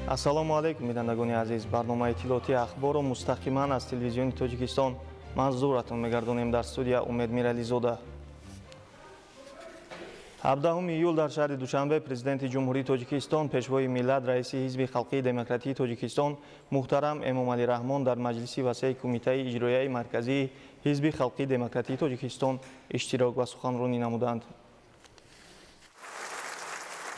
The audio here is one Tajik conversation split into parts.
Ассалому алайкум, бинандагони азиз. Барномаи иттилоотии Ахборро мустақиман аз Телевизиони Тоҷикистон манзуратон мегардонем. Дар студия Умед Мирализода. 17 июл дар шаҳри Душанбе Президенти Ҷумҳурии Тоҷикистон, Пешвои миллат, Раиси Ҳизби халқии демократии Тоҷикистон муҳтарам Эмомалӣ Раҳмон дар маҷлиси васеи Кумитаи иҷроияи марказии Ҳизби халқии демократии Тоҷикистон иштирок ва суханронӣ намуданд.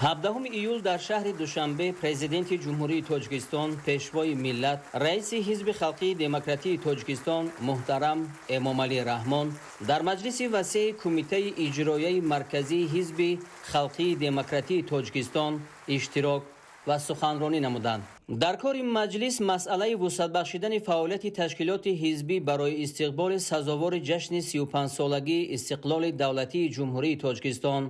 17 июл дар шаҳри Душанбе Президенти Ҷумҳурии Тоҷикистон, Пешвои миллат, Раиси Ҳизби халқии демократии Тоҷикистон муҳтарам Эмомалӣ Раҳмон дар маҷлиси васеи Кумитаи иҷроияи марказии Ҳизби халқии демократии Тоҷикистон иштирок ва суханронӣ намуданд. Дар кори маҷлис масъалаи вусъат бахшидани фаъолияти ташкилоти ҳизбӣ барои истиқболи сазовори ҷашни 35-солагии истиқлоли давлатии Ҷумҳурии Тоҷикистон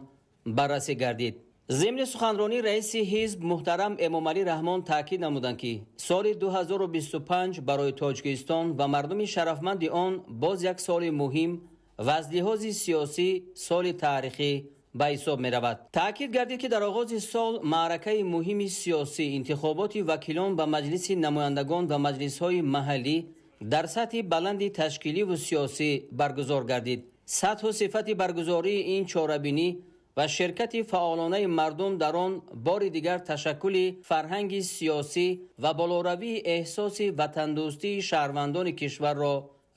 баррасӣ гардид. Зимни суханронӣ раиси ҳизб муҳтарам Эмомалӣ Раҳмон таъкид намуданд, ки соли 2025 барои Тоҷикистон ва мардуми шарафманди он боз як соли муҳим ва аз лиҳози сиёсӣ соли таърихӣ ба ҳисоб меравад. Таъкид гардид, ки дар оғози сол маъракаи муҳими сиёсӣ, интихоботи вакилон ба Маҷлиси намояндагон ва маҷлисҳои маҳаллӣ дар сатҳи баланди ташкиливу сиёсӣ баргузор гардид. Сатҳу сифати баргузории ин чорабинӣ ва ширкати фаъолонаи мардум дар он бори дигар ташаккули фарҳанги сиёсӣ ва болоравии эҳсоси ватандӯстии шаҳрвандони кишварро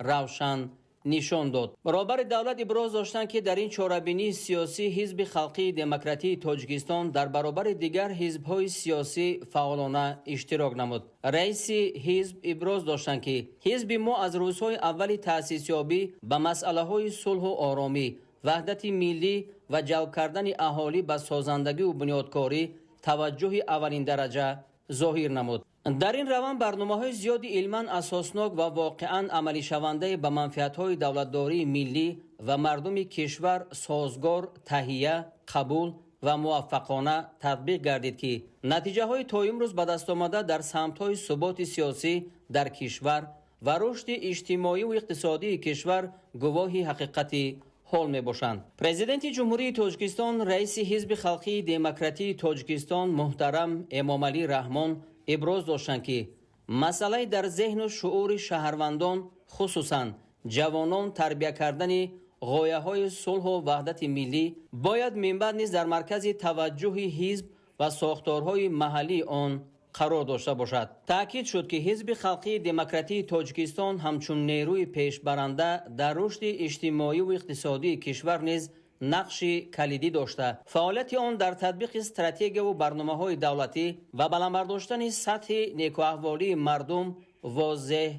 равшан нишон дод. Роҳбари давлат иброз доштанд, ки дар ин чорабинии сиёсӣ Ҳизби халқии демократии Тоҷикистон дар баробари дигар ҳизбҳои сиёсӣ фаъолона иштирок намуд. Раиси ҳизб иброз доштанд, ки ҳизби мо аз рӯзҳои аввали таъсисёбӣ ба масъалаҳои сулҳу оромӣ, ваҳдати миллӣ ва ҷалб кардани аҳолӣ ба созандагиву бунёдкорӣ таваҷҷӯҳи аввалиндараҷа зоҳир намуд. Дар ин раванд барномаҳои зиёди илман асоснок ва воқеан амалишавандаи ба манфиатҳои давлатдории миллӣ ва мардуми кишвар созгор таҳия, қабул ва муваффақона татбиқ гардид, ки натиҷаҳои то имрӯз ба дастомада дар самтҳои суботи сиёсӣ дар кишвар ва рушди иҷтимоиву иқтисодии кишвар гувоҳи ҳақиқати ҳол мебошанд. Президенти Ҷумҳурии Тоҷикистон, раиси Ҳизби халқии демократии Тоҷикистон муҳтарам Эмомалӣ Раҳмон иброз доштанд, ки масъалаи дар зеҳну шуури шаҳрвандон, хусусан ҷавонон, тарбия кардани ғояҳои сулҳу ваҳдати миллӣ бояд минбаъд низ дар маркази таваҷҷӯҳи ҳизб ва сохторҳои маҳаллии он қарор дошта бошад. Таъкид шуд, ки Ҳизби халқии демократии Тоҷикистон ҳамчун нерӯи пешбаранда дар рушди иҷтимоиву иқтисодии кишвар низ нақши калидӣ дошта, фаъолияти он дар татбиқи стратегияву барномаҳои давлатӣ ва баланд бардоштани сатҳи некӯаҳволии мардум возеҳ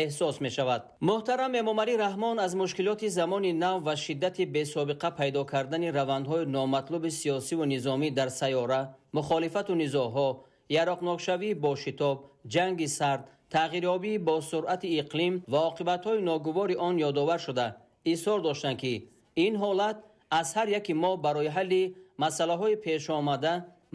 эҳсос мешавад. Муҳтарам Эмомалӣ Раҳмон аз мушкилоти замони нав ва шиддати бесобиқа пайдо кардани равандҳои номатлуби сиёсиву низомӣ дар сайёра, мухолифату низоъҳо, яроқнокшавии бо шитоб, ҷанги сард, тағйирёбии бо суръати иқлим ва оқибатҳои ногувори он ёдовар шуда, изҳор доштанд, ки ин ҳолат аз ҳар яки мо барои ҳалли масъалаҳои пешомада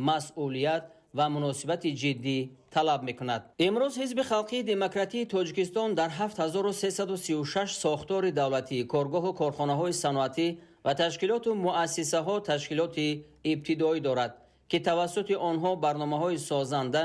масъулият ва муносибати ҷиддӣ талаб мекунад. Имрӯз Ҳизби халқии демократии Тоҷикистон дар 7336 сохтори давлатӣ, коргоҳу корхонаҳои саноатӣ ва ташкилоту муассисаҳо ташкилоти ибтидоӣ дорад, ки тавассути онҳо барномаҳои созанда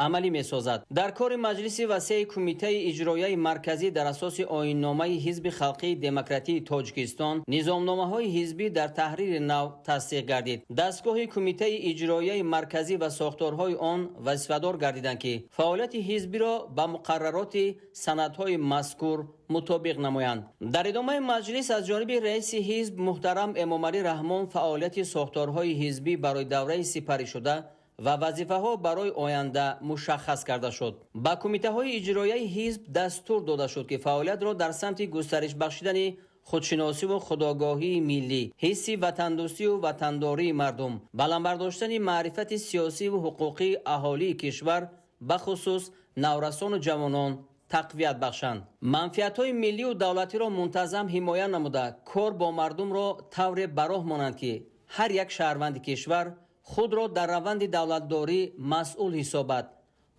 амалӣ месозад. Дар кори маҷлиси васеи Кумитаи иҷроияи марказӣ дар асоси оинномаи Ҳизби халқии демократии Тоҷикистон низомномаҳои ҳизбӣ дар таҳрири нав тасдиқ гардид. Дастгоҳи Кумитаи иҷроияи марказӣ ва сохторҳои он вазифадор гардиданд, ки фаъолияти ҳизбиро ба муқаррароти санадҳои мазкур мутобиқ намоянд. Дар идомаи маҷлис аз ҷониби раиси ҳизб муҳтарам Эмомалӣ Раҳмон фаъолияти сохторҳои ҳизбӣ барои давраи сипаришуда ва вазифаҳо барои оянда мушаххас карда шуд. Ба кумитаҳои иҷроияи ҳизб дастур дода шуд, ки фаъолиятро дар самти густариш бахшидани худшиносиву худогоҳии миллӣ, ҳисси ватандӯстиву ватандории мардум, баланд бардоштани маърифати сиёсиву ҳуқуқии аҳолии кишвар, бахусус наврасону ҷавонон, тақвият бахшанд. Манфиатҳои миллию давлатиро мунтазам ҳимоя намуда, кор бо мардумро тавре ба роҳ монанд, ки ҳар як шаҳрванди кишвар худро дар раванди давлатдорӣ масъул ҳисобад,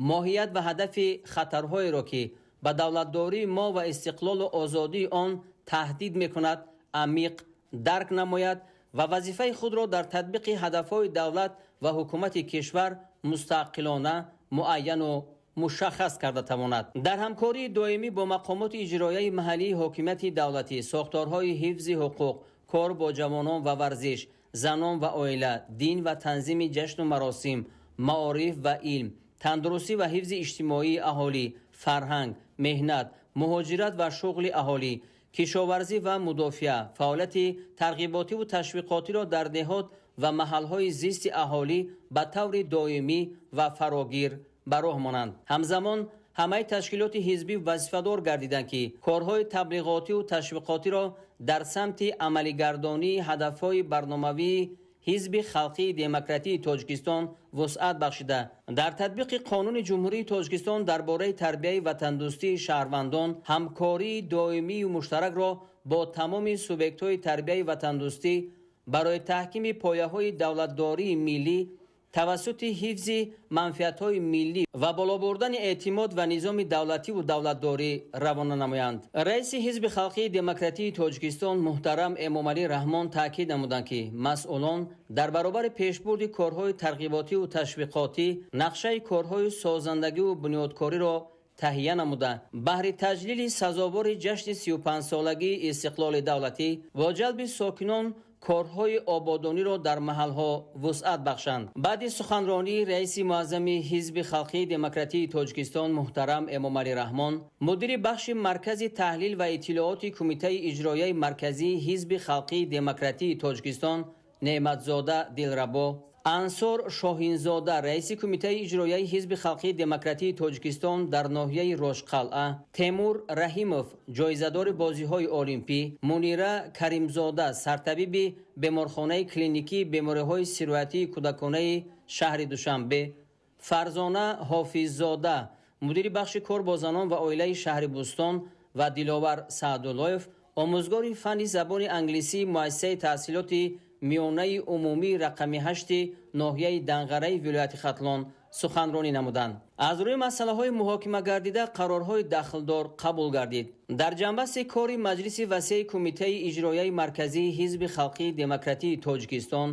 моҳият ва ҳадафи хатарҳоеро, ки ба давлатдории мо ва истиқлолу озодии он таҳдид мекунад, амиқ дарк намояд ва вазифаи худро дар татбиқи ҳадафҳои давлат ва ҳукумати кишвар мустақилона муайяну мушаххас карда тавонад. Дар ҳамкории доимӣ бо мақомоти иҷроияи маҳаллии ҳокимияти давлатӣ, сохторҳои ҳифзи ҳуқуқ, кор бо ҷавонон ва варзиш, занон ва оила, дин ва танзими ҷашну маросим, маориф ва илм, тандурустӣ ва ҳифзи иҷтимоии аҳолӣ, фарҳанг, меҳнат, муҳоҷират ва шуғли аҳолӣ, кишоварзӣ ва мудофиа, фаъолияти тарғиботиву ташвиқотиро дар деҳот ва маҳалҳои зисти аҳолӣ ба таври доимӣ ва фарогир ба роҳ монанд. Ҳамзамон ҳамаи ташкилоти ҳизбӣ вазифадор гардиданд, ки корҳои таблиғотиву ташвиқотиро дар самти амалигардонии ҳадафҳои барномавии Ҳизби Халқии Демократии Тоҷикистон вусъат бахшида, дар татбиқи Қонуни Ҷумҳурии Тоҷикистон дар бораи тарбияи ватандӯстии шаҳрвандон ҳамкории доимию муштаракро бо тамоми субъектҳои тарбияи ватандӯстӣ барои таҳкими пояҳои давлатдории миллӣ тавассути ҳифзи манфиатҳои миллӣ ва боло бурдани эътимод ва низоми давлативу давлатдорӣ равона намоянд. Раиси Ҳизби Халқии Демократии Тоҷикистон муҳтарам Эмомалӣ Раҳмон таъкид намуданд, ки масъулон дар баробари пешбурди корҳои тарғиботиву ташвиқотӣ нақшаи корҳои созандагиву бунёдкориро таҳия намуда, баҳри таҷлили сазовори ҷашни 35-солагии истиқлоли давлатӣ бо ҷалби сокинон корҳои ободониро дар маҳалҳо вусъат бахшанд. Баъди суханронии раиси муаззами Ҳизби Халқии Демократии Тоҷикистон муҳтарам Эмомалӣ Раҳмон, мудири бахши Маркази таҳлил ва иттилооти Кумитаи иҷроияи марказии Ҳизби Халқии Демократии Тоҷикистон Неъматзода Дилрабо, Ансор Шоҳинзода, раиси Кумитаи иҷроияи Ҳизби Халқии Демократии Тоҷикистон дар ноҳияи Рошқалъа, Темур Раҳимов, ҷоизадори бозиҳои олимпӣ, Мунира Каримзода, сартабиби беморхонаи клиникии бемориҳои сироятии кӯдаконаи шаҳри Душанбе, Фарзона Ҳофиззода, мудири бахши кор бо занон ва оилаи шаҳри Бӯстон ва Диловар Саъдуллоев, омӯзгори фанни забони англисии муассисаи таҳсилоти миёнаи умумии рақами 8 ноҳияи Данғараи вилояти Хатлон суханронӣ намуданд. Аз рӯи масъалаҳои муҳокима гардида қарорҳои дахлдор қабул гардид. Дар ҷанбасти кори Маҷлиси васеи Кумитаи иҷроияи марказии Ҳизби Халқии Демократии Тоҷикистон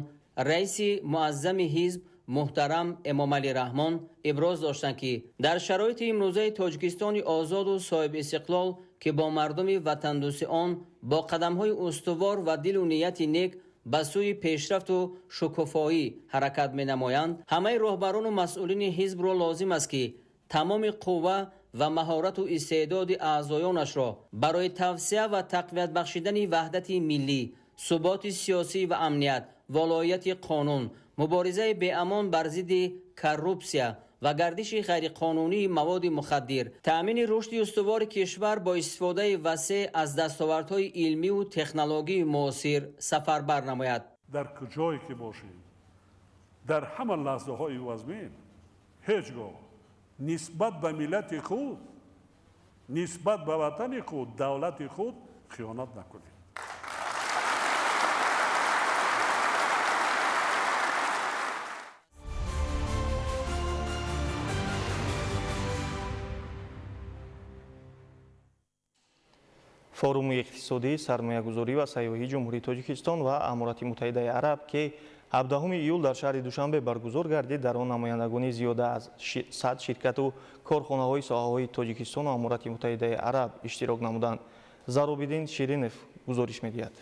раиси муаззами ҳизб муҳтарам Эмомалӣ Раҳмон иброз доштанд, ки дар шароити имрӯзаи Тоҷикистони озоду соҳибистиқлол, ки бо мардуми ватандӯсти он бо қадамҳои устувор ва дилу нияти нек ба сӯи пешрафту шукуфоӣ ҳаракат менамоянд, ҳамаи роҳбарону масъулини ҳизбро лозим аст, ки тамоми қувва ва маҳорату истеъдоди аъзоёнашро барои тавсия ва тақвият бахшидани ваҳдати миллӣ, суботи сиёсӣ ва амният, волоияти қонун, муборизаи беамон бар зидди коррупсия ва гардиши ғайриқонунии маводи мухаддир, таъмини рушди устувори кишвар бо истифодаи васеъ аз дастовардҳои илмиву технологии муосир сафарбар намояд. Дар куҷое ки бошед, дар ҳама лаҳзаҳои вазмин ҳеҷ гоҳ нисбат ба миллати худ, нисбат ба ватани худ, давлати худ хиёнат накунед. Форуми иқтисодӣ, сармоягузорӣ ва сайёҳии Ҷумҳурии Тоҷикистон ва Аморати Муттаҳидаи Араб, ки 17 июл дар шаҳри Душанбе баргузор гардид, дар он намояндагони зиёда аз 100 ширкату корхонаҳои соҳаҳои Тоҷикистону Аморати Муттаҳидаи Араб иштирок намуданд. Заробиддин Ширинов гузориш медиҳад.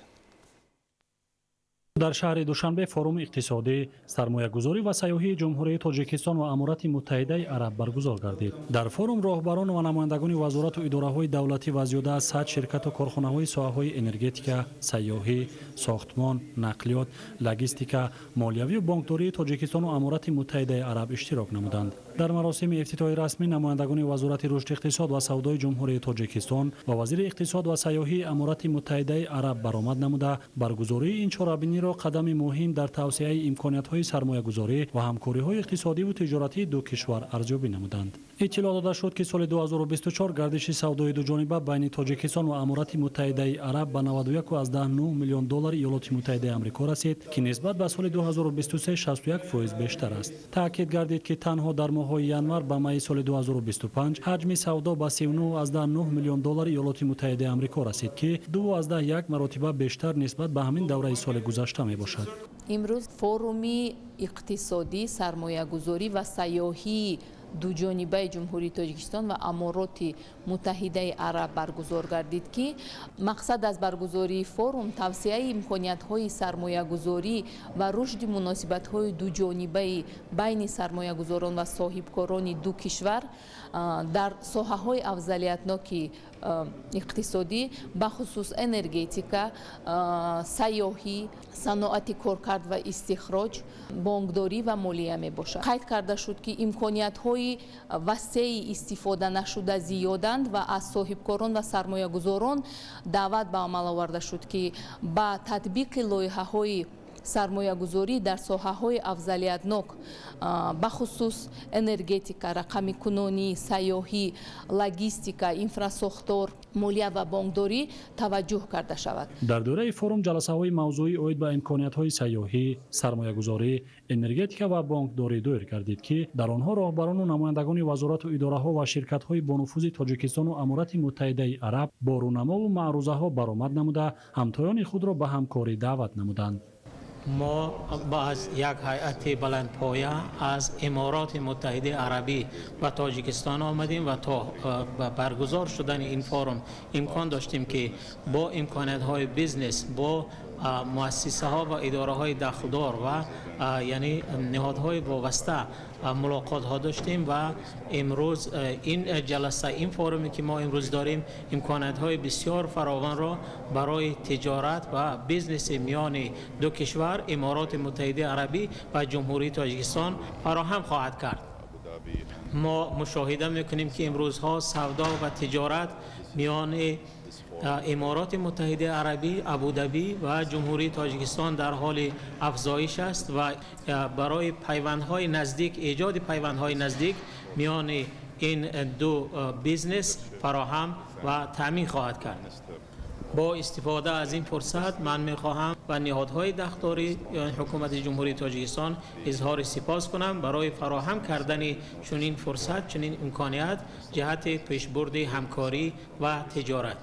Дар шаҳри Душанбе форуми иқтисодӣ, сармоягузорӣ ва сайёҳии Ҷумҳурии Тоҷикистон ва Аморати Муттаҳидаи Араб баргузор гардид. Дар форум роҳбарон ва намояндагони вазорату идораҳои давлатӣ ва зиёда аз 100 ширкату корхонаҳои соҳаҳои энергетика, сайёҳӣ, сохтмон, нақлиёт, логистика, молиявию бонкдории Тоҷикистону Аморати Муттаҳидаи Араб иштирок намуданд. Дар маросими ифтитоҳи расмӣ намояндагони Вазорати рушди иқтисод ва савдои Ҷумҳурии Тоҷикистон ва вазири иқтисод ва сайёҳии Аморати Муттаҳидаи Араб баромад намуда, баргузории ин чорабиниро қадами муҳим дар тавсеаи имкониятҳои сармоягузорӣ ва ҳамкориҳои иқтисодиву тиҷоратии ду кишвар арзёбӣ намуданд. Иттилоъ дода шуд, ки соли 2024 гардиши савдои дуҷониба байни Тоҷикистон ва Аморати Муттаҳидаи Араб ба 91,9 миллион доллари Иёлоти Муттаҳидаи Амрико расид, ки нисбат ба соли 2023 61% бештар аст. Таъкид гардид, ки танҳо дар моҳҳои январ ба майи соли 2025 ҳаҷми савдо ба 39,9 миллион доллари Иёлоти Муттаҳидаи Амрико расид, ки 2,1 маротиба бештар нисбат ба ҳамин давраи соли гузашта мебошад. Имрӯз форуми иқтисодӣ, сармоягузорӣ ва сайёҳии дуҷонибаи Ҷумҳурии Тоҷикистон ва Амороти Муттаҳидаи Араб баргузор гардид, ки мақсад аз баргузории форум тавсеаи имкониятҳои сармоягузорӣ ва рушди муносибатҳои дуҷонибаи байни сармоягузорон ва соҳибкорони ду кишвар дар соҳаҳои афзалиятноки иқтисодӣ, бахусус энергетика, сайёҳӣ, саноати коркард ва истихроҷ, бонкдорӣ ва молия мебошад. Қайд карда шуд, ки имкониятҳои васеи истифода нашуда зиёданд ва аз соҳибкорон ва сармоягузорон даъват ба амал оварда шуд, ки ба татбиқи лоиҳаҳои сармоягузорӣ дар соҳаҳои афзалиятнок, бахусус энергетика, рақамикунонӣ, сайёҳӣ, логистика, инфрасохтор, молия ва бонкдорӣ таваҷҷӯҳ карда шавад. Дар доираи форум ҷаласаҳои мавзӯӣ оид ба имкониятҳои сайёҳӣ, сармоягузорӣ, энергетика ва бонкдорӣ доир гардид, ки дар онҳо роҳбарону намояндагони вазорату идораҳо ва ширкатҳои бонуфузи Тоҷикистону Аморати Муттаҳидаи Араб бо рӯнамову маърузаҳо баромад намуда, ҳамтоёни худро ба ҳамкорӣ даъват намуданд. Мо аз як ҳайати баландпоя аз Амороти Муттаҳидаи Арабӣ ба Тоҷикистон омадем ва то баргузор шудани ин форум имкон доштем, ки бо имкониятҳои бизнес, бо муассисаҳо ва идораҳои дахлдор ва яъне ниҳодҳои вобаста мулоқотҳо доштем ва имрӯз ин ҷаласа, ин форуме ки мо имрӯз дорем, имкониятҳои бисёр фаровонро барои тиҷорат ва бизнеси миёни ду кишвар, Амороти Муттаҳидаи Арабӣ ва Ҷумҳурии Тоҷикистон, фароҳам хоҳад кард. Мо мушоҳида мекунем, ки имрӯзҳо савдо ва тиҷорат миёни Амороти Муттаҳидаи Арабӣ, Абудаби ва Ҷумҳурии Тоҷикистон дар ҳоли афзоиш аст ва барои пайвандҳои наздик, эҷоди пайвандҳои наздик миёни ин ду бизнес фароҳам ва таъмин хоҳад кард. Бо истифода аз ин фурсат ман мехоҳам ба ниҳодҳои дахлдори ҳукумати Ҷумҳурии Тоҷикистон изҳори сипос кунам барои фароҳам кардани чунин фурсат, чунин имконият ҷиҳати пешбурди ҳамкорӣ ва тиҷорат.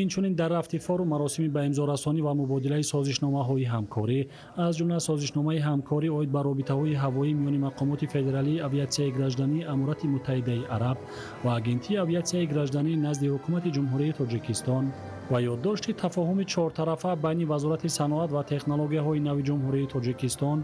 Инчунин дар рафти форум маросими ба имзорасонӣ ва мубодилаи созишномаҳои ҳамкорӣ, аз ҷумла созишномаи ҳамкорӣ оид ба робитаҳои ҳавоӣ миёни мақомоти федералии авиатсияи граждании Аморати Муттаҳидаи Араб ва Агентии авиатсияи гражданӣ назди ҳукумати Ҷумҳурии Тоҷикистон ва ёддошти тафоҳуми чортарафа байни Вазорати саноат ва технологияҳои нави Ҷумҳурии Тоҷикистон,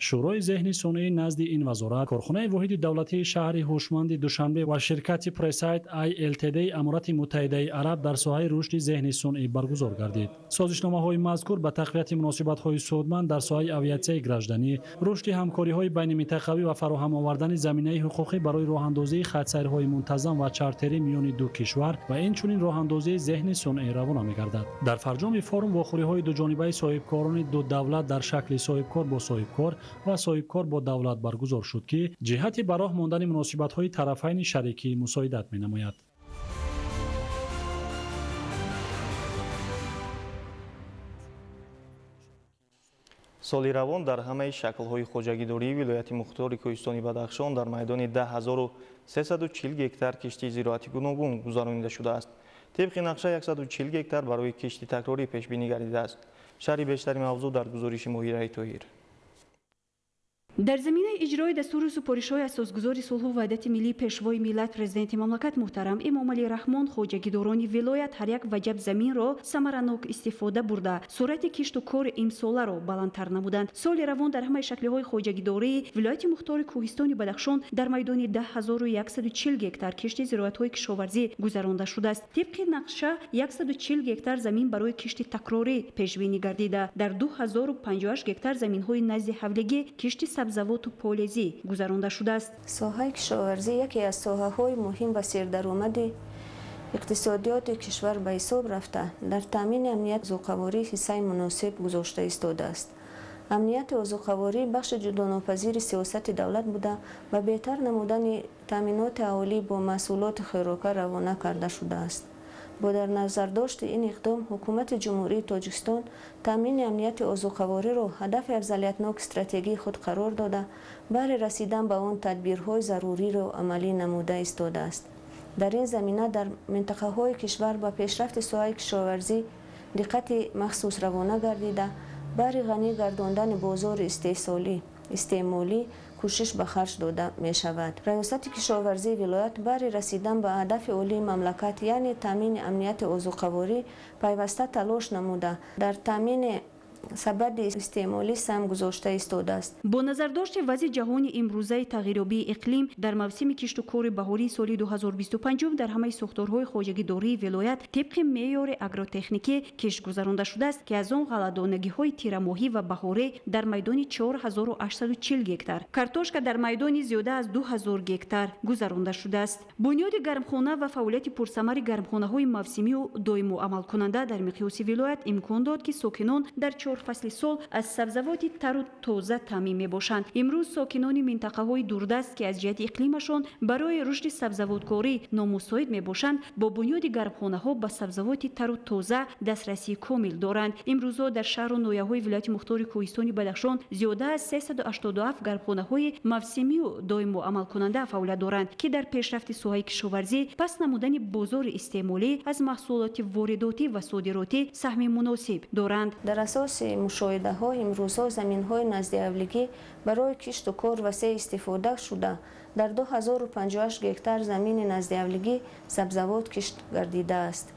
Шӯрои зеҳни сунъӣ назди ин вазорат, корхонаи воҳиди давлатии шаҳри ҳушманди Душанбе ва ширкати Пресайт ILTD Аморати Муттаҳидаи Араб дар соҳаи рушди зеҳни сунъӣ баргузор гардид. Созишномаҳои мазкур ба тақвияти муносибатҳои судманд дар соҳаи авиатсияи гражданӣ, рушди ҳамкориҳои байниминтақавӣ ва фароҳам овардани заминаи ҳуқуқӣ барои роҳандозии хатсайрҳои мунтазам ва чартерӣ миёни ду кишвар ва инчунин роҳандозии зеҳни сунъӣ равона мегардад. Дар фарҷоми форум вохӯриҳои дуҷонибаи соҳибкорони ду давлат дар шакли соҳибкор бо соҳибкор ва соҳибкор бо давлат баргузор шуд, ки ҷиҳати ба роҳ мондани муносибатҳои тарафайни шарикӣ мусоидат менамояд. Соли равон дар ҳамаи шаклҳои хоҷагидории вилояти мухтори Кӯҳистони Бадахшон дар майдони 10340 гектар кишти зироати гуногун гузаронида шудааст. Тибқи нақша 140 гектар барои кишти такрорӣ пешбинӣ гардидааст. Шарҳи бештари мавзӯъ дар гузориши Моҳираи Тоҳир. Дар заминаи иҷрои дастуру супоришҳои асосгузори сулҳу ваҳдати миллӣ, пешвои миллат, президенти мамлакат муҳтарам Эмомалӣ Раҳмон, хоҷагидорони вилоят ҳар як ваҷаб заминро самаранок истифода бурда, суръати кишту кори имсоларо баландтар намуданд. Соли равон дар ҳамаи шаклиҳои хоҷагидории вилояти мухтори Кӯҳистони Бадахшон дар майдони 10140 гектар кишти зироатҳои кишоварзӣ гузаронда шудааст. Тибқи нақша 140 гектар замин барои кишти такрорӣ пешбинӣ гардида, дар 2058 гектар заминҳои назди ҳавлигӣ кишти сабзавоту полезӣ гузаронда шудааст. Соҳаи кишоварзӣ яке аз соҳаҳои муҳим ва сердаромади иқтисодиёти кишвар ба ҳисоб рафта, дар таъмини амнияти озуқаворӣ ҳиссаи муносиб гузошта истодааст. Амнияти озуқаворӣ бахши ҷудонопазири сиёсати давлат буда, ба беҳтар намудани таъминоти аҳолӣ бо маҳсулоти хӯрока равона карда шудааст. Бо дар назардошти ин иқдом ҳукумати Ҷумҳурии Тоҷикистон таъмини амнияти озуқавориро ҳадафи афзалиятноки стратегии худ қарор дода, баҳри расидан ба он тадбирҳои заруриро амалӣ намуда истодааст. Дар ин замина дар минтақаҳои кишвар ба пешрафти соҳаи кишоварзӣ диққати махсус равона гардида, баҳри ғанӣ гардондани бозори истеҳсолӣ истеъмолӣ кӯшиш ба харҷ дода мешавад. Раёсати кишоварзии вилоят барои расидан ба ҳадафи олии мамлакат, яъне таъмини амнияти озуқаворӣ, пайваста талош намуда, дар таъмини сабади истеъмолӣ саҳм гузошта истодааст. Бо назардошти вазъи ҷаҳони имрӯзаи тағйирёбии иқлим дар мавсими кишту кори баҳории соли 2025 дар ҳамаи сохторҳои хоҷагидории вилоят тибқи меъёри агротехникӣ кишт гузаронда шудааст, ки аз он ғалладонагиҳои тирамоҳӣ ва баҳорӣ дар майдони 4840 гектар, картошка дар майдони зиёда аз 2000 гектар гузаронда шудааст. Бунёди гармхона ва фаъолияти пурсамари гармхонаҳои мавсимию доимо амалкунанда дар миқёси вилоят имкон дод, ки сокинон дар 4 фасли сол аз сабзавоти тару тоза таъмин мебошанд. Имрӯз сокинони минтақаҳои дурдаст, ки аз ҷиҳати иқлимашон барои рушди сабзавоткорӣ номусоид мебошанд, бо бунёди гармхонаҳо ба сабзавоти тару тоза дастрасии комил доранд. Имрӯзҳо дар шаҳру ноҳияҳои вилояти мухтори кӯҳистони Бадахшон зиёда аз 387 гармхонаҳои мавсимию доимо амалкунанда фаъолият доранд, ки дар пешрафти соҳаи кишоварзӣ, паст намудани бозори истеъмолӣ аз маҳсулоти воридотӣ ва содиротӣ саҳми муносиб доранд. Дар асоси мушоҳидаҳо имрӯзҳо заминҳои наздиавлигӣ барои кишту кор васеъ истифода шуда, дар 2058 гектар замини наздиавлигӣ сабзавот кишт гардидааст.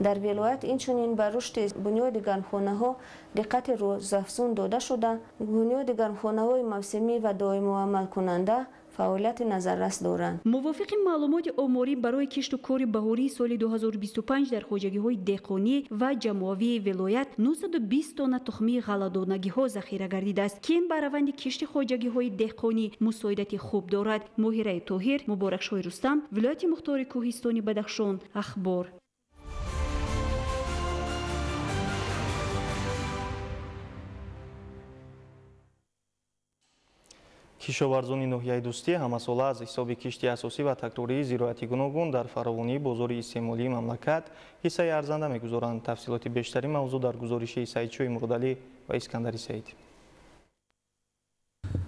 Дар вилоят инчунин ба рушди бунёди гармхонаҳо диққати рӯзафзун дода шуда, бунёди гармхонаҳои мавсимӣ ва доимоамалкунанда фаъолияти назаррас доранд. Мувофиқи маълумоти оморӣ барои кишту кори баҳории соли 2025 дар хоҷагиҳои деҳқонӣ ва ҷамоавии вилоят 920 тонна тухмии ғалладонагиҳо захира гардидааст, ки ин ба раванди кишти хоҷагиҳои деҳқонӣ мусоидати хуб дорад. Моҳираи Тоҳир, Муборакшоҳи Рустам, вилояти мухтори кӯҳистони Бадахшон, Ахбор. Кишоварзони ноҳияи Дӯстӣ ҳамасола аз ҳисоби кишти асосӣ ва такрории зироати гуногун дар фаровонии бозори истеъмолии мамлакат ҳиссаи арзанда мегузоранд. Тафсилоти бештари мавзӯъ дар гузориши Саидшоҳи Муродалӣ ва Искандари Саид.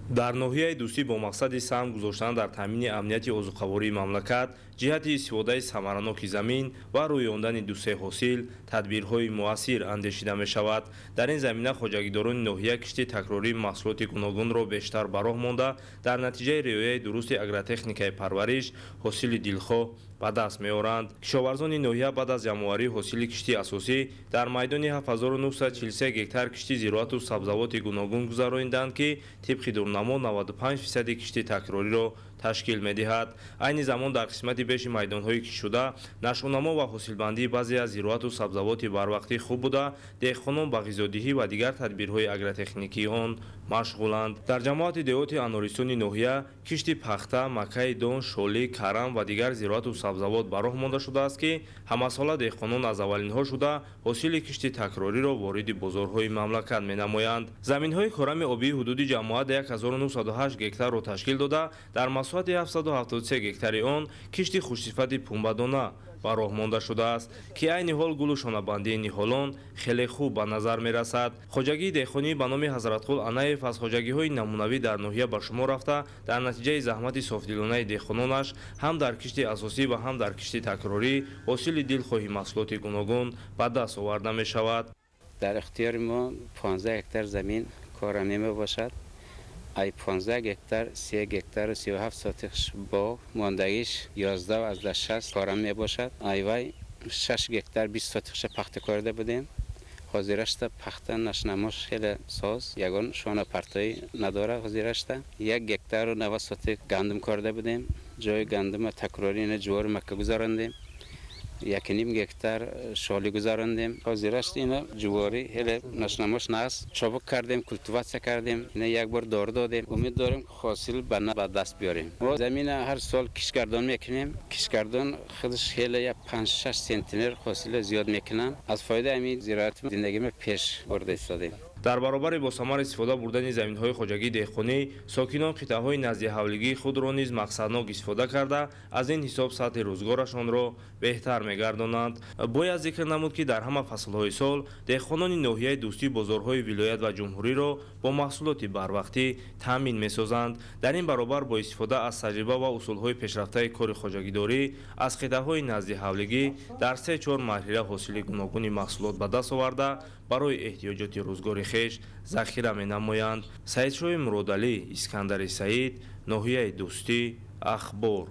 Дар ноҳияи Дӯстӣ бо мақсади саҳм гузоштан дар таъмини амнияти озуқавории мамлакат, ҷиҳати истифодаи самараноки замин ва рӯёндани дусе ҳосил тадбирҳои муассир андешида мешавад. Дар ин замина хоҷагидорони ноҳия кишти такрории маҳсулоти гуногунро бештар ба роҳ монда, дар натиҷаи риояи дурусти агротехникаи парвариш ҳосили дилхоҳ ба даст меоранд. Кишоварзони ноҳия баъд аз ҷамъоварии ҳосили кишти асосӣ дар майдони 7943 гектар кишти зироату сабзавоти гуногун гузарониданд, ки тибқи дурнамо 95% кишти такрориро ташкил медиҳад. Айни замон дар қисмати беши майдонҳои киштшуда нашъунамо ва ҳосилбандии баъзе аз зироату сабзавоти барвақтӣ хуб буда, деҳқонон ба ғизодиҳӣ ва дигар тадбирҳои агротехникии он машғуланд. Дар ҷамоати деҳоти Анористони ноҳия кишти пахта, макаи дон, шолӣ, карам ва дигар зироату сабзавот ба роҳ монда шудааст, ки ҳамасола деҳқонон аз аввалинҳо шуда ҳосили кишти такрориро вориди бозорҳои мамлакат менамоянд. Заминҳои корами обии ҳудуди ҷамоат 1908 гектарро ташкил дода, дар масоҳати 773 гектари он кишти хушсифати пунбадона ба роҳ монда шудааст, ки айни ҳол гулу шонабандии ниҳолон хеле хуб ба назар мерасад. Хоҷагии деҳқонӣ ба номи Ҳазратқул Анаев аз хоҷагиҳои намунавӣ дар ноҳия ба шумор рафта, дар натиҷаи заҳмати софдилонаи деҳқононаш ҳам дар кишти асосӣ ва ҳам дар кишти такрорӣ ҳосили дилхоҳи маҳсулоти гуногун ба даст оварда мешавад. Дар ихтиёри мо 15 гектар замин корамӣ мебошад. Ай 15 гектар 3 гектар 37 сотих боғ, мондагиш 11.6 корам мебошад. Айвай 6 гектар 20 сотихша пахта корда будем. Ҳозирашта пахта нашнамош хеле соз, ягон шона партоӣ надора. Ҳозирашта 1 гектару 90 сотих гандум корда будем. Ҷои гандума такрорӣ ина ҷувори макка гузарондем. 1.5 гектар шоли гузарондем. Ҳозирашт ина ҷуворӣ хеле нашнамош наст. Чобук кардем, культиватсия кардем, ина як бор дору додем. Умед дорем ки ҳосил ба даст биёрем. Мо замина ҳар сол кишгардон мекунем. Кишгардон худаш хеле 5-6 сентнер ҳосила зиёд мекунам. Аз фоидаи ҳамин зироат зиндагима пеш бурда истодем. Дар баробари бо самар истифода бурдани заминҳои хоҷагии деҳқонӣ, сокинон қитъаҳои наздиҳавлигии худро низ мақсаднок истифода карда, аз ин ҳисоб сатҳи рӯзгорашонро беҳтар мегардонанд. Бояд зикр намуд, ки дар ҳама фаслҳои сол деҳқонони ноҳияи Дӯстӣ бозорҳои вилоят ва ҷумҳуриро бо маҳсулоти барвақтӣ таъмин месозанд. Дар ин баробар бо истифода аз таҷриба ва усулҳои пешрафтаи кори хоҷагидорӣ аз қитъаҳои наздиҳавлигӣ дар 3-4 марҳила ҳосили гуногуни маҳсулот ба даст оварда, Барои эҳтиёҷоти рӯзгори хеш захира менамоянд. Саидшоҳи Муродалӣ, Искандари Саид, ноҳияи Дӯстӣ, Ахбор.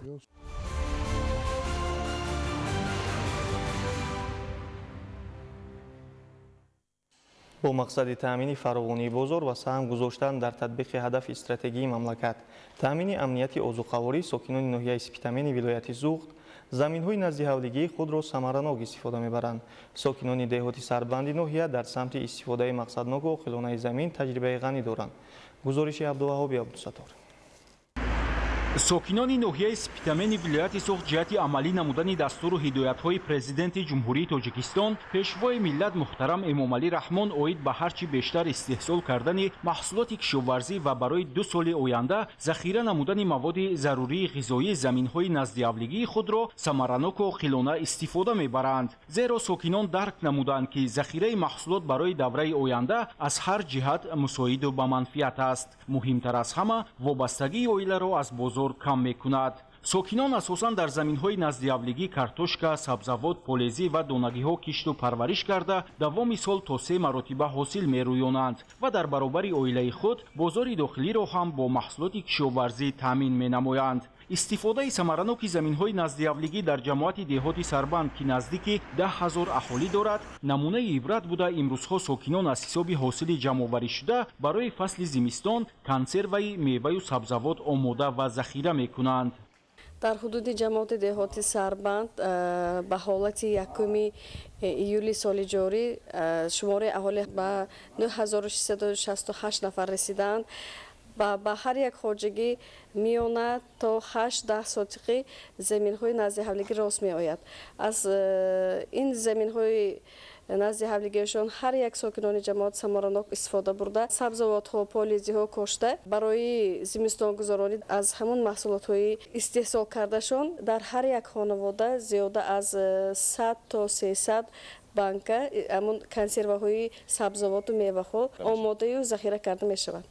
Бо мақсади таъмини фаровонии бозор ва саҳм гузоштан дар татбиқи ҳадафи стратегии мамлакат, таъмини амнияти озуқаворӣ, сокинони ноҳияи Спитамени вилояти Суғд заминҳои наздиҳавлигии худро самаранок истифода мебаранд. Сокинони деҳоти Сарбанди ноҳия дар самти истифодаи мақсадноку оқилонаи замин таҷрибаи ғанӣ доранд. Гузориши Абдуваҳоби Абдусаттор. Сокинони ноҳияи Спитамени вилояти Суғд ҷиҳати амалӣ намудани дастуру ҳидоятҳои Президенти Ҷумҳурии Тоҷикистон, Пешвои миллат муҳтарам Эмомалӣ Раҳмон оид ба ҳарчи бештар истеҳсол кардани маҳсулоти кишоварзӣ ва барои 2 соли оянда захира намудани маводи зарурии ғизоӣ заминҳои наздиавлигии худро самараноку оқилона истифода мебаранд. Зеро сокинон дарк намуданд, ки захираи маҳсулот барои давраи оянда аз ҳар ҷиҳат мусоиду ба манфиат аст. Муҳимтар аз ҳама, вобастагии оиларо аз бозор кам мекунад. Сокинон асосан дар заминҳои наздиавлигӣ картошка, сабзавот, полезӣ ва донагиҳо кишту парвариш карда, давоми сол то 3 маротиба ҳосил мерӯёнанд ва дар баробари оилаи худ бозори дохилиро ҳам бо маҳсулоти кишоварзӣ таъмин менамоянд. Истифодаи самараноки заминҳои наздиавлигӣ дар ҷамоати деҳоти Сарбанд, ки наздики 10 000 аҳолӣ дорад, намунаи ибрат буда, имрӯзҳо сокинон аз ҳисоби ҳосили ҷамъоварӣшуда барои фасли зимистон консерваи меваю сабзавот омода ва захира мекунанд. Дар ҳудуди ҷамоати деҳоти Сарбанд ба ҳолати 1 июли соли ҷорӣ шумораи аҳолӣ ба 9668 нафар расиданд. Ба ҳар як хоҷагӣ миёна то 8-10 сотиқи заминҳои наздиҳавлигӣ рост меояд. Аз ин заминҳои наздиҳавлигиашон ҳар як сокинони ҷамоат самаранок истифода бурда, сабзавотҳо, полизиҳо кошта, барои зимистонгузаронӣ аз ҳамон маҳсулотҳои истеҳсол кардашон дар ҳар як хонавода зиёда аз 100 то 300 банка ҳамон консерваҳои сабзавоту меваҳо омодаю захира карда мешавад.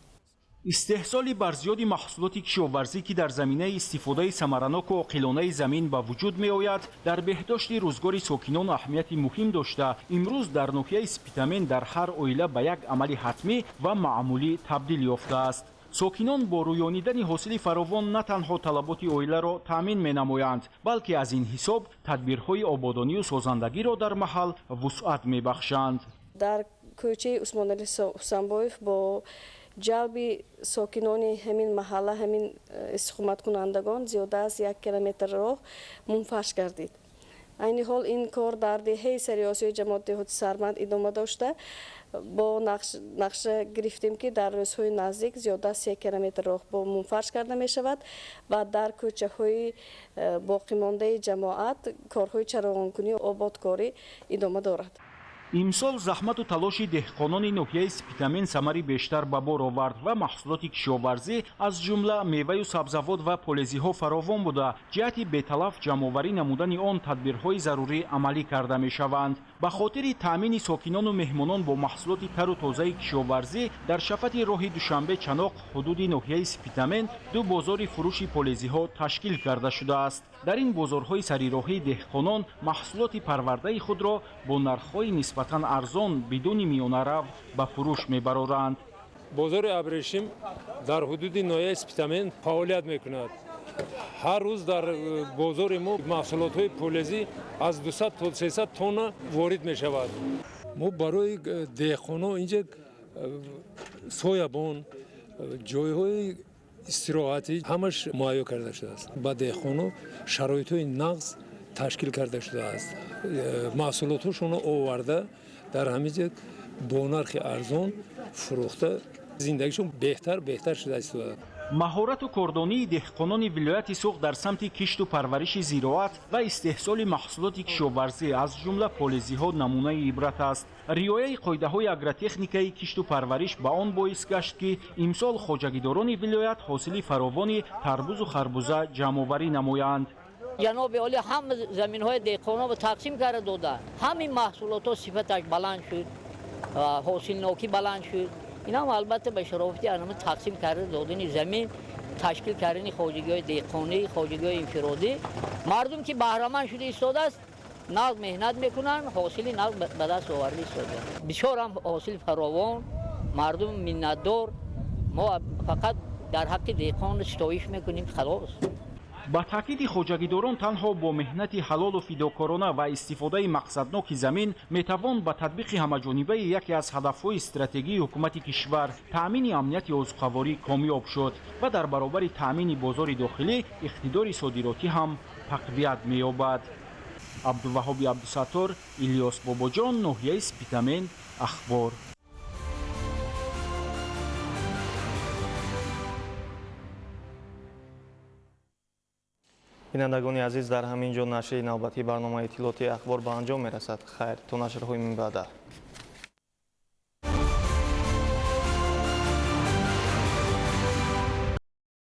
Истеҳсоли барзиёди маҳсулоти кишоварзӣ, ки дар заминаи истифодаи самараноку оқилонаи замин ба вуҷуд меояд, дар беҳдошти рӯзгори сокинон аҳамияти муҳим дошта, имрӯз дар ноҳияи Спитамен дар ҳар оила ба як амали ҳатмӣ ва маъмулӣ табдил ёфтааст. Сокинон бо рӯёнидани ҳосили фаровон на танҳо талаботи оиларо таъмин менамоянд, балки аз ин ҳисоб тадбирҳои ободонию созандагиро дар маҳал вусъат мебахшанд. Дар кӯчаи Усмоналӣ Ҳусанбоев бо ҷалби сокинони ҳамин маҳалла, ҳамин истиқоматкунандагон зиёда аз 1 километр роҳ мунфарш гардид. Айни ҳол ин кор дар деҳаи Сариосиёи ҷамоати деҳоти Сарбанд идома дошта, бо нақша гирифтем, ки дар рӯзҳои наздик зиёда аз 3 километр роҳ бо мунфарш карда мешавад ва дар кӯчаҳои боқимондаи ҷамоат корҳои чароғонкунӣ ободкорӣ идома дорад. Имсол заҳмату талоши деҳқонони ноҳияи Спитамен самари бештар ба бор овард ва маҳсулоти кишоварзӣ аз ҷумла меваю сабзавот ва полезиҳо фаровон буда, ҷиҳати беталаф ҷамъоварӣ намудани он тадбирҳои зарурӣ амалӣ карда мешаванд. Ба хотири таъмини сокинону меҳмонон бо маҳсулоти тару тозаи кишоварзӣ дар шафати роҳи Душанбе-Чаноқ ҳудуди ноҳияи Спитамен 2 бозори фурӯши полезиҳо ташкил карда шудааст. Дар ин бозорҳои сарироҳӣ деҳқонон маҳсулоти парвардаи худро бо нархҳои нисбатан арзон бидуни миёнарав ба фурӯш мебароранд. Бозори абрешим дар ҳудуди ноҳияи Спитамен фаъолият мекунад. Ҳар рӯз дар бозори мо маҳсулотҳои полезӣ аз 200 то 300 тонна ворид мешавад. Мо барои деҳқонон инҷа соябон, ҷойҳои истироҳатӣ ҳамаш муҳайё карда шудааст. Ба деҳқонон шароитҳои нағз ташкил карда шудааст. Маҳсулотҳошонро оварда дар ҳамин ҷо бо нархи арзон фурӯхта зиндагишон беҳтар шуда истодааст. Маҳорату кордонии деҳқонони вилояти Суғд дар самти кишту парвариши зироат ва истеҳсоли маҳсулоти кишоварзӣ аз ҷумла полезиҳо намунаи ибрат аст. Риояи қоидаҳои агротехникаи кишту парвариш ба он боис гашт, ки имсол хоҷагидорони вилоят ҳосили фаровони тарбузу харбуза ҷамъоварӣ намоянд. Ҷаноби олӣ ҳама заминҳои деҳқононро тақсим карда дода, ҳамин маҳсулотҳо сифаташ баланд шуд, ҳосилнокӣ баланд шуд. Инам албатта ба шарофати анама тақсим карда додани замин, ташкил кардани хоҷагиҳои деҳқонӣ, хоҷагиҳои инфиродӣ, мардум ки баҳраманд шуда истодааст, Нағз меҳнат мекунанд, ҳосили нағз ба даст оварда истодаанд. Бисёр ҳам ҳосили фаровон, мардум миннатдор. Мо фақат дар ҳаққи деҳқон ситоиш мекунем, халос. Ба таъкиди хоҷагидорон, танҳо бо меҳнати ҳалолу фидокорона ва истифодаи мақсадноки замин метавон ба татбиқи ҳамаҷонибаи яке аз ҳадафҳои стратегии ҳукумати кишвар, таъмини амнияти озуқаворӣ, комёб шуд ва дар баробари таъмини бозори дохилӣ иқтидори содиротӣ ҳам тақвият меёбад. Абдуваҳоби Абдусаттор, Илёс Бобоҷон, ноҳияи Спитамен, Ахбор. Бинандагони азиз, дар ҳамин ҷо нашри навбатии барномаи иттилоотии Ахбор ба анҷом мерасад. Хайр, то нашрҳои минбаъда.